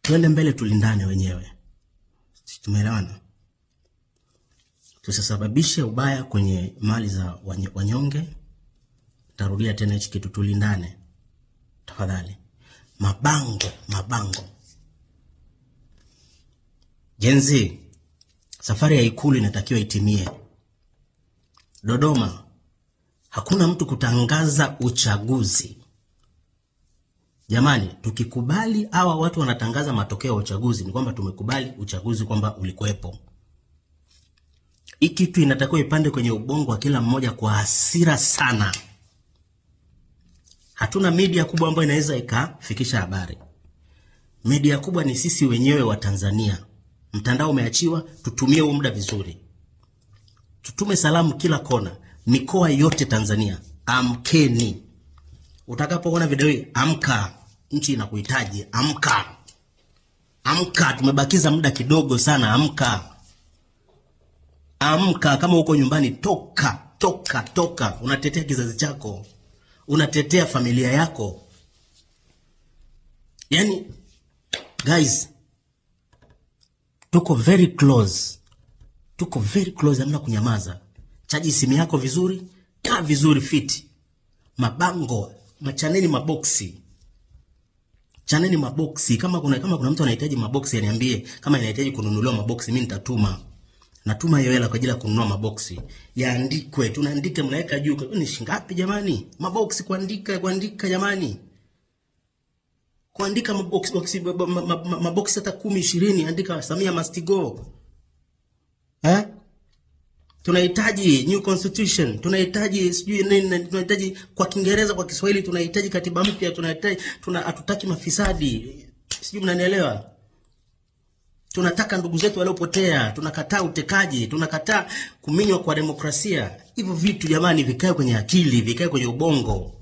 Tuende mbele, tulindane wenyewe. Tumeelewana? Tusisababishe ubaya kwenye mali za wanyonge. Tarudia tena hichi kitu, tulindane tafadhali. Mabango, mabango. Gen Z, safari ya Ikulu inatakiwa itimie. Dodoma, hakuna mtu kutangaza uchaguzi. Jamani, tukikubali hawa watu wanatangaza matokeo ya uchaguzi, ni kwamba tumekubali uchaguzi kwamba ulikuwepo. Hii kitu inatakiwa ipande kwenye ubongo wa kila mmoja kwa hasira sana. Hatuna media kubwa ambayo inaweza ikafikisha habari. Media kubwa ni sisi wenyewe wa Tanzania. Mtandao umeachiwa, tutumie huo muda vizuri. Tutume salamu kila kona, mikoa yote Tanzania. Amkeni. Utakapoona video hii, amka. Nchi inakuhitaji, amka. Amka, tumebakiza muda kidogo sana, amka. Amka, kama uko nyumbani toka, toka, toka. Unatetea kizazi chako. Unatetea familia yako. Yaani, guys, tuko very close. Tuko very close, hamna kunyamaza. Chaji simu yako vizuri, kaa vizuri fit. Mabango, machaneni maboksi. Chaneni maboksi. Kama kuna mtu anahitaji maboksi aniambie, kama inahitaji kununuliwa maboksi mimi nitatuma. Natuma hiyo hela kwa ajili ya kununua maboksi. Yaandikwe, tunaandika mnaweka juu. Ni shingapi jamani? Maboksi kuandika, kuandika jamani. Kuandika maboksi boksi maboksi hata 10 20, andika Samia must go. Eh? Tunahitaji new constitution, tunahitaji sijui nini, tunahitaji kwa Kiingereza, kwa Kiswahili, tunahitaji katiba mpya, tunahitaji hatutaki mafisadi. Sijui mnanielewa? Tunataka ndugu zetu waliopotea, tunakataa utekaji, tunakataa kuminywa kwa demokrasia. Hivyo vitu jamani, vikae kwenye akili, vikae kwenye ubongo.